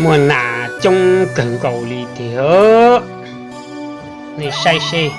Muaj nas coob kawg nkaus li tiag. Nej saib seb.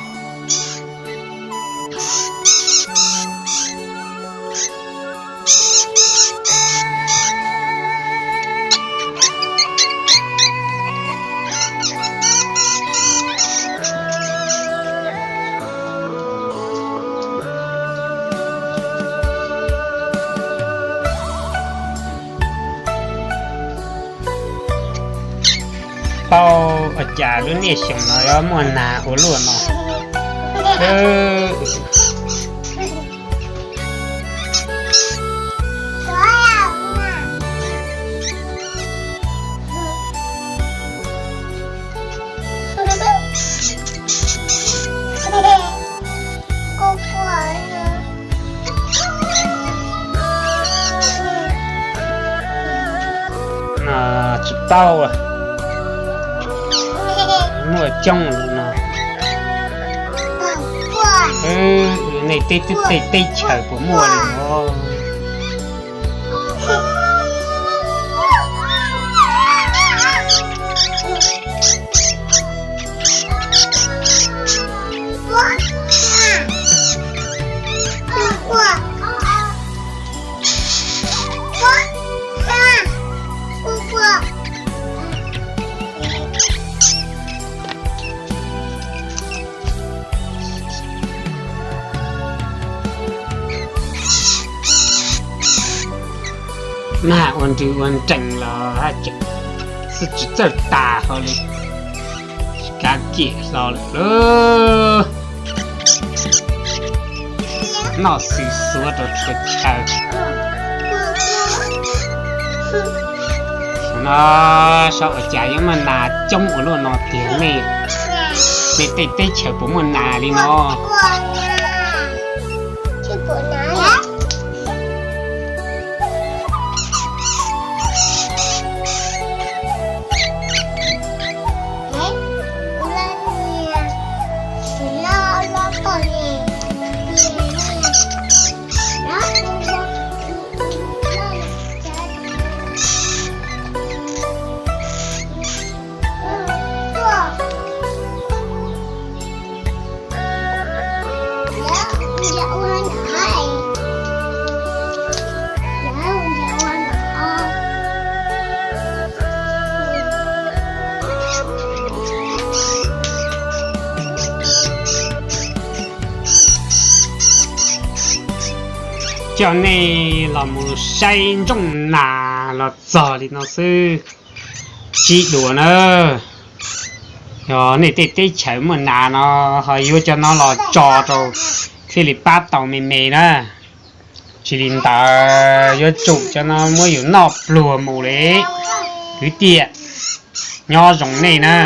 Paub ua cas lub niaj xyoo no yuav muaj nas ua luaj no. Tsis paub, muaj coob no. Nej teb, teb chaws puas muaj li no? Nag ua nrwg ua nrees los xwb tsis txawj tas hlo li. Tsis kav kiam hlo lawm lauj. Noj xwm xuav rau txhua chaw. No saib ua cas yuav muaj nas coob ua luaj no tiag ne. Nej tej teb chaws puas muaj nas li no? Coj nej los mus saib nrooj nas los txog li no xwb. Tsis dua na, yog nej tej teb chaws muaj nas no ho yuav cov no los tso rau thiaj li pab tau me me na. Tsis li ntawd yuav tsum cov no muab yus noj pluag mus li. Kwv tij, nyob zoo nej na.